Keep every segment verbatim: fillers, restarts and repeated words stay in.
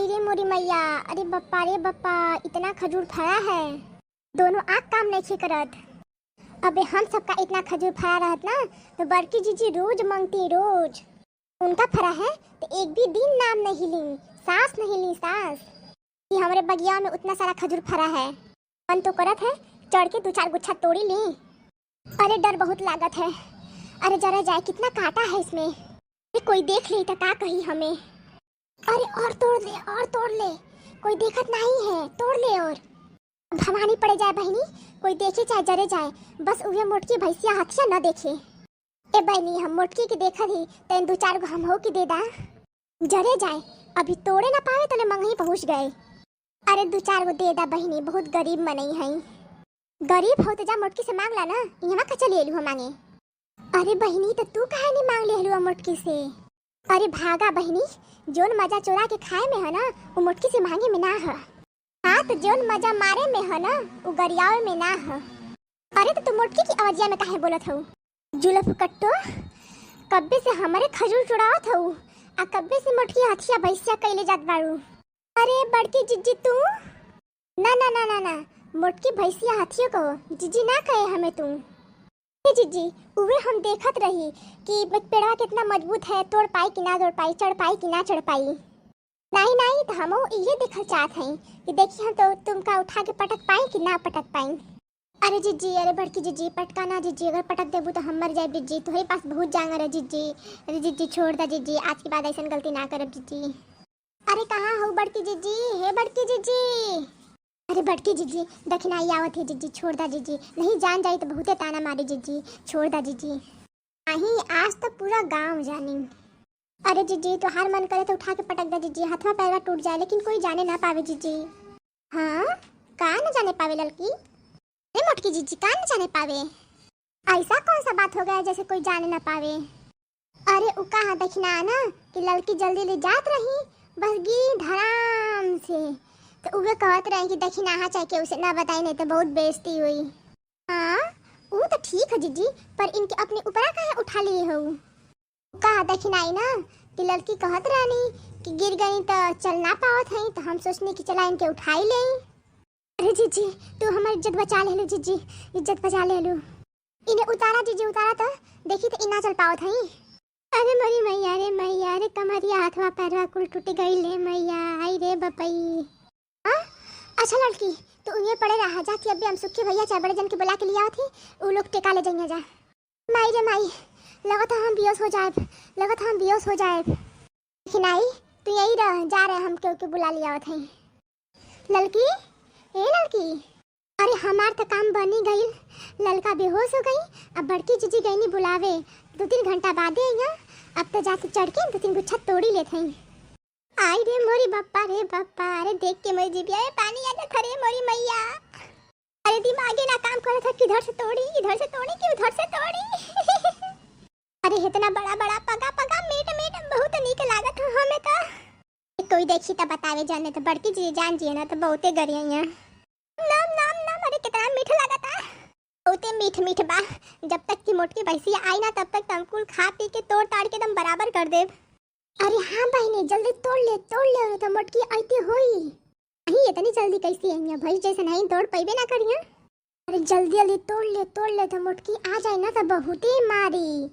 अरे मोरी मैया, अरे बप्पा रे बप्पा, इतना खजूर फरा है, दोनों आँख काम नइखे करत। अबे हम सबका इतना खजूर फरा रहत ना, तो बड़की जीजी रोज मंगती, रोज। उनका फरा है तो एक भी दिन नाम नहीं ली, सांस नहीं ली, सांस। कि हमरे बगिया में उतना सारा खजूर फरा है, मन तो करत है चढ़ के दो चार गुच्छा तोड़ी ली। अरे डर बहुत लागत है। अरे जरा जाए, कितना कांटा है इसमें। अरे कोई देख ले तो का कही हमें। अरे और तोड़ ले, और तोड़ ले, कोई देखत नहीं है, तोड़ ले और। भवानी पड़े जाए बहिनी, कोई देखे चाहे जरे जाए, बस उहे मोटकी भैंसिया हथिया न देखे। ए बहिनी, हम मोटकी के देखत ही, तैं दो चार गो हमहू के दे दा। जरे जाए, अभी तोड़े ना पावे तले मंगही पहुँच गए। अरे दो चार गो दे दा बहिनी, बहुत गरीब मनई हई। गरीब हो तो जा मोटकी से मांग ला ना, इहवा का चली अइलू हो मांगे। अरे बहिनी, तो तू काहे नहीं मांग ले हलुआ मोटकी से? अरे भागा बहिनी, जोन मजा चोरा के खाए में है ना, वो मोटकी से मांगे में ना है। हाँ, तो जोन मजा मारे में है ना, वो गरियावे में ना है। अरे तो तू मोटकी की आवाजिया में काहे बोलत हऊ? जुलफ कट्टो, कब्बे से हमरे खजूर चुरावत हऊ, आ कब्बे से मोटकी हथिया भैंसिया कैले जात बाड़ू। अरे बड़की जिज्जी तू? ना, ना, ना, ना, ना, मोटकी भैंसिया हथियो को जिज्जी ना कहे हमें तू। ए जिज्जी, उहे हम देखत रही कि ब-, पेड़वा कितना मजबूत है, तोड़ पाई कि ना तोड़ पाई, चढ़ पाई कि ना चढ़ पाई। नहीं, नहीं, तो हमहू इहे देखल चाहत हई कि देखी हम तो तुमका उठा के पटक पाई कि ना पटक पाई। अरे जिज्जी, अरे बड़की जिज्जी, पटका ना जिज्जी, अगर पटक देबू तो हम मर जाए जिज्जी, तोहरे पास बहुत जांगर है जिज्जी। अरे जिज्जी छोड़ दा जिज्जी, आज के बाद ऐसन गलती ना करब जिज्जी। अरे कहाँ हो बड़की जिज्जी, हे बड़की जिज्जी। अरे बड़की जिज्जी, दखिनाई आवत है जिज्जी, छोड़ दा जिज्जी, नहीं जान जाई तो बहुते ताना मारी जिज्जी, छोड़ दा जिज्जी। नहीं, आज तो पूरा गांव जानी। अरे जिज्जी, तोहार मन करे तो उठा के पटक दा जिज्जी, हथवा पैरवा टूट जाए, लेकिन कोई जाने ना पावे जिज्जी। हाँ, का न जाने पावे ललकी? अरे मोटकी जिज्जी, का न जाने पावे? ऐसा कौन सा बात हो गया जैसे कोई जाने ना पावे? अरे उ कहा दखिना ना कि ललकी जल्दी ले जात रही, बस गिरी धड़ाम से, तो उहे कहत रहे कि दखिना हाँ चाहे केहू से ना बताई, नहीं तो बहुत बेइज्जती हुई। हाँ, उ तो ठीक है जिज्जी, पर इनके अपने ऊपरा काहे उठा लिए हो? का दखिनाई ना कि ललकी कहत रहनी कि गिर गई त चल ना पावत हई, त हम सोचनी कि चला इनके उठाई लेई। अरे जिज्जी, तू हमार इज्जत बचा लेलू जिज्जी, इज्जत बचा लेलू। इन्हें उतारा जिज्जी, उतारा त देखी त ई ना चल पावत हई। अरे मोरी मैया रे मैया रे, कमरिया हथवा पैरवा कुल टूट गई ले मैया, आई रे बपई। हाँ? अच्छा ललकी, तू उहे पड़े रहा, जाती अबे हम सुखी भैया चाहे बड़े जन के बुला के लिया थी, उ लोग टेका ले जाइए जा। माई रे माई, लगत है हम बेहोश हो जाएब, लगत है हम बेहोश हो जाएब। लेकिन आई, तू यही रह, जा रहे हम केहू के बुला लिया आवत हई। ललकी, ए ललकी, अरे हमार त काम बनी गइल, ललका बेहोश हो गई, अब बड़की जिज्जी गईनी बुलावे, दो तीन घंटा बादे अइहा, अब तो जाके चढ़ के दो तीन गुच्छा तोड़ी लेत हई। आई रे मोरी बप्पा रे बप्पा, अरे देख के मोरी जिभिया में पानी आ जात रे मोरी मैया। अरे दिमागे ना काम करत है, किधर से तोड़ी, इधर से तोड़ी कि उधर से तोड़ी। अरे इतना बड़ा बड़ा पगा पगा मीट मीट बहुत नीक लागत है हमें तो। कोई देखी त बतावे जाने तो बड़की जी जान जिए ना तो बहुते गरिया। नाम नाम नाम, अरे कितना मीठ लागत है, बहुते मीठ मीठ बा। जब तक कि मोटकी भैंसिया आई ना तब तक त हम कुल खा पी के तोड़ ताड़ के एकदम बराबर कर देब। अरे हाँ बहिनी, जल्दी तोड़ ले, तोड़ ले, नहीं तो मोटकी आइते होई। नहीं, इतनी जल्दी कैसे आई है? भैंस जैसे नहीं तोड़ पैबे ना करिया। अरे जल्दी जल्दी तोड़ ले, तोड़ ले, तो मोटकी आ जाए ना तो बहुते मारी।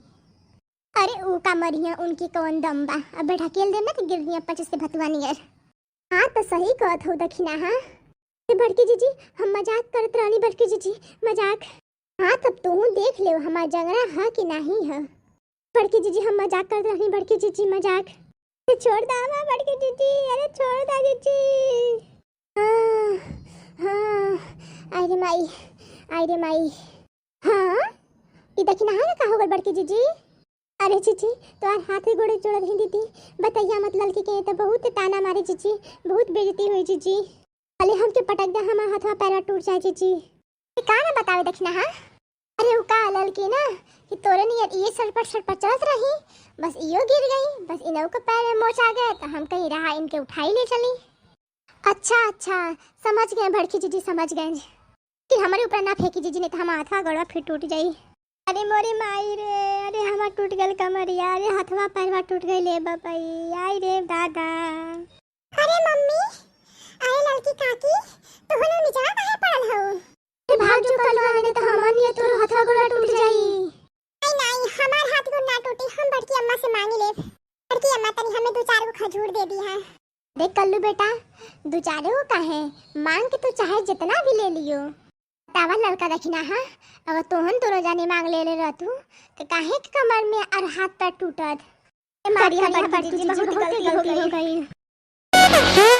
अरे ऊ का मरिया, उनकी कौन दम बा? अब ढकेल दे ना तो गिर दिया पच से भतुआ नियर। हाँ तो सही कहत हो दखिना, हाँ। ए बड़की जिज्जी, हम मजाक करत रहनी बड़की जिज्जी, मजाक। हाँ तब तू देख ले हमार जंगरा है कि नहीं है। बड़की जिज्जी, हम मजाक करत रहनी बड़की जिज्जी, मजाक। ए, छोड़ दा हमार बड़की जिज्जी, अरे छोड़ दा जिज्जी। हाँ, हाँ, आई रे माई, आई रे माई। हाँ, ई दखिना है का हो गल बड़की जिज्जी? अरे जिज्जी, तोहार हाथ गोड़े जोड़त ही दीदी, बतैया मत ललकी के, तो बहुत ताना मारे जिज्जी, बहुत बेइज्जती हुई जिज्जी। अले हमके पटक दे, हमार हथवा पैरवा टूट जाए जिज्जी। ई का ना बतावे दखिना, हाँ? अरे उ का ललकी ना कि तोरे नियर ये सरपट सरपट चलत रही, बस इयो गिर गई, बस इनहू के पैर में मोच आ गए, तो हम कहीं रहा इनके उठाई ले चली। अच्छा अच्छा, समझ गए बड़की जिज्जी, समझ गए। कि हमारे ऊपर ना फेंकी जिज्जी, नहीं तो हमार हथवा गोड़वा फिर टूट जाई। अरे मोरे माई रे, अरे हमार टूट गल कमरिया, अरे हथवा पैरवा टूट गई ले बपई, आई रे दादा। अरे मम्मी, दे दिया। देख कल्लू बेटा, दू चारे गो काहे, मांग के तू चाहे जितना भी ले लियो। बतावा लड़का दखिना, हाँ, अगर तोहन दोनों जाने मांग ले ले रहतू, तो काहे के कमर में और हाथ पैर टूटत? ए, माफ करिया करिया भतीजी, भतीजी, बहुत बहुत गलती गलती हो हो गई। गई।